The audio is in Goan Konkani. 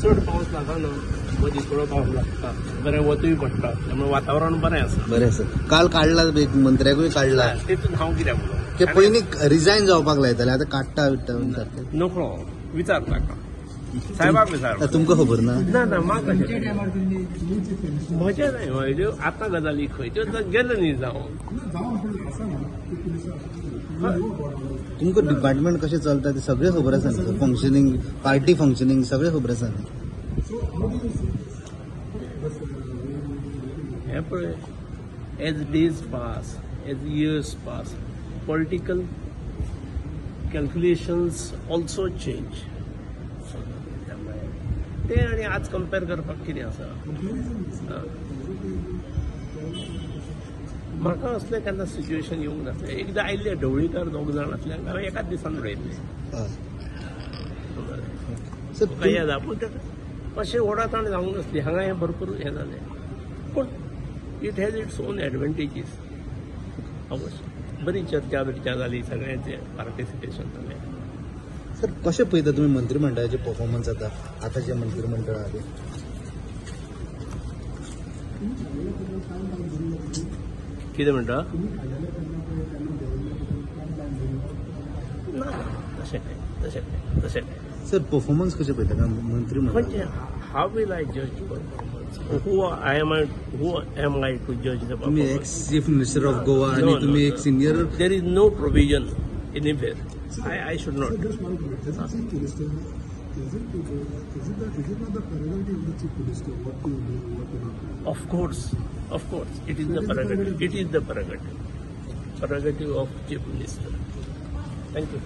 चड पावस लागना, मदीं थोडो पावस लागता, बरें वतूय पडटा, त्यामुळे वातावरण बरें आसा. बरें आसा. काल काडला एक मंत्र्याकूय काडला, तितून हांव कित्याक उलोवं? ते पयलीं रिजायन जावपाक लायताले, आतां काडटा बिडटा म्हणटा. नकळो, विचार ताका, साहेबाक विचार. तुमकां खबर ना? ना ना, म्हाका म्हजें न्हय, म्हज्यो आतां गजाली खंय त्यो गेले न्ही जावन. तुमकां डिपार्टमेंट कशें चलता तें सगळें खबर आसा न्ही, फंक्शनींग, पार्टी फंक्शनींग सगळें खबर आसा न्ही. हें पळय, as days pass, as years pass, political calculations also change. ते आनी आज कंपेर करपाक कितें आसा? म्हाका असलें केन्ना सिच्युएशन येवंक नासलें. एकदां आयिल्ले ढवळीकार दोग जाण आसले, हांवें एकाच दिसान उडयल्ले. तुका याद आसा? पूण अशें ओडाताण जावंक नासली. हांगा हें भरपूर हें जालें, पूण it has its own advantages. अवश्य बरी चर्चा बिर्चा जाली, सगळ्यांचें पार्टिसिपेशन जालें. सर, कशें पळयता तुमी मंत्रिमंडळाचे परफॉर्मन्स आतां आतां जें मंत्रिमंडळ आहा? कितें म्हणटा? ना, तशें न्हय, तशें न्हय, तशें न्हय. सर, परफॉर्मन्स कशें पळयता मंत्रिमंडळ? How will I judge performance? Who am I to judge the तुम्ही performance? Ex chief minister of Goa आणि तुम्ही एक senior. There is no provision anywhere. I should not. Sir, just one minute. As a chief minister, is it not the prerogative of the chief minister what to do, what to not do? Of course, of course, it is the prerogative. It is the prerogative of chief minister. Thank you.